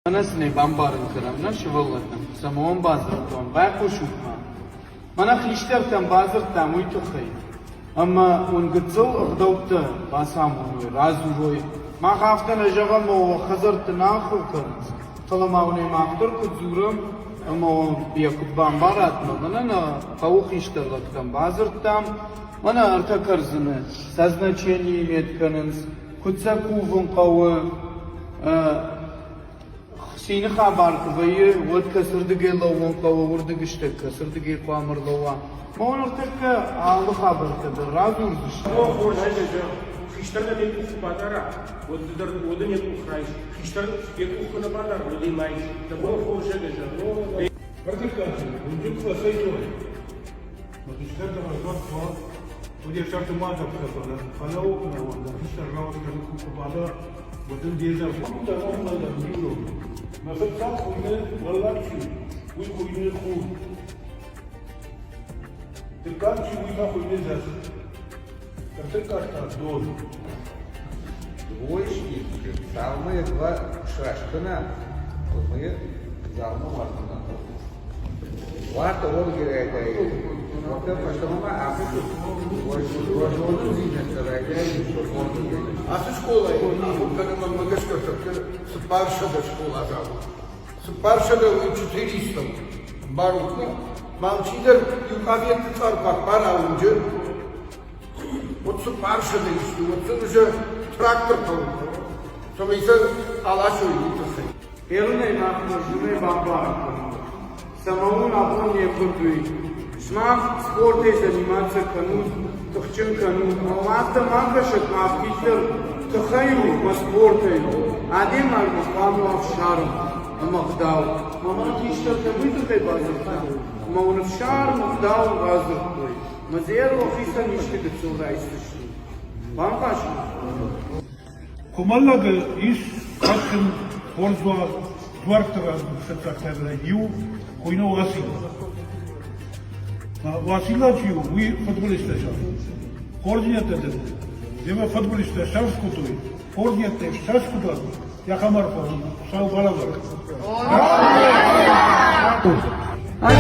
Мӕнӕ сын ӕй бамбарын кӕнӕм нӕ сывӕллӕттӕн, цӕмӕн бадзырдтон, байхъусут-ма. Мӕнӕ хистӕртӕм бадзырдтам уый тыххӕй, ӕмӕ уын гыццыл ӕгъдӕуттӕ бацамоной, радзурой. Мах афтӕ нӕ зӕгъӕм, уӕ хӕдзӕртты нӕ ахуыр кӕнынц, фӕлӕ ма уын ӕй мах дӕр куыд дзурӕм ӕмӕ йӕ куыд бамбарат, мӕнӕ нӕ хъӕуы хистӕр лӕгтӕм бадзырдтам, мӕнӕ ӕртӕ кӕрдзыны сӕ значение имет кӕнынц, куыд сӕ кувын хъӕуы, Цины хабар куы вӕййы, уӕд кӕцырдыгӕй лӕууын хъӕуы, уырдыгыстӕг кӕцырдыгӕй хъуамӕ ӕрлӕууа. Мӕ ныртӕккӕ алы хабӕрттӕ дӕр радзурдзысты. О, хорз ӕй зӕгъ, хистӕр дӕ йӕ къух куы бадара, уӕд ды дӕр уӕд ын йӕ къух райс. Хистӕр йӕ къух куы нӕ бадара, уӕд ӕй ма ис. Дӕ бон хорз ӕй зӕгъ. Ӕртыккаджы уынджы куы фӕцӕйцӕуай, мӕ хистӕр дӕ раздзуапп куы уа, уӕд йӕ сӕрты ма гӕпп кӕн, фӕлӕуу, дӕ хистӕр рауад кӕны куы бада, Уӕд ын де зӕрдӕ ӕмбӕлӕн иу Мӕ фыццаг хуыйны уӕллаг чи, уый хуыйны Хур. Дыккаг чи, уый та хуыйны Зӕхх. Ӕртыккаг та Дон. Двоечники цалынмӕ едва сраст кӕна, уӕдмӕ йӕ залмӕ уарзын Уарта уӕлгӕрӕйдӕй, уӕдта фӕстӕмӕ ма ахуыр уӕззондзийнӕдтӕ райдайуй. Ацы скъолайы ахуыр кӕны мӕнмӕ гӕсгӕ тӕккӕ 400 скъоладзауы. 400 уый четыреста у. Ӕмбарут мӕ? Мӕм чидӕр иу къафетты цъар куы аппара уынджы, уӕд 400 исты, уӕд сын уже трактор хъӕуы, цӕмӕй сӕ аласой уый тыххӕй. Ерынӕй махмӕ зынӕй бамбарын кӕнут, цӕмӕ уын абон не мбырд уый. Сымах спортӕй заниматься кӕнут, тыхджын кӕнут, ӕмӕ афтӕ ма кӕсӕт, ма афтиддӕр тыхӕй у мӕ спортӕй у. Адӕймагмӕ хъуамӕ уа ӕфсарм ӕмӕ ӕгъдау. Мӕ мад хистӕртӕм уый тыххӕй бадзырдта, ӕмӕ уын ӕфсарм, ӕгъдау радзырдтой. Мӕ дзӕгъӕл уӕхицӕн исты гыццыл райсдзыстут. Банхъӕсут? Хуымӕллӕгы ис кадджын хорз дзуӕртты раз фыццагтӕй иу хуыйны Уацилла. Уацилла чи у, уый фыдбылызтӕ сафы. Хорздзинӕдтӕ дӕтты. Демӕ фыдбылызтӕ сӕрст кодтой, хорздзинӕдтӕ сӕрст куы йӕхӕм арфӕ Хуыцау балӕвар. Ай.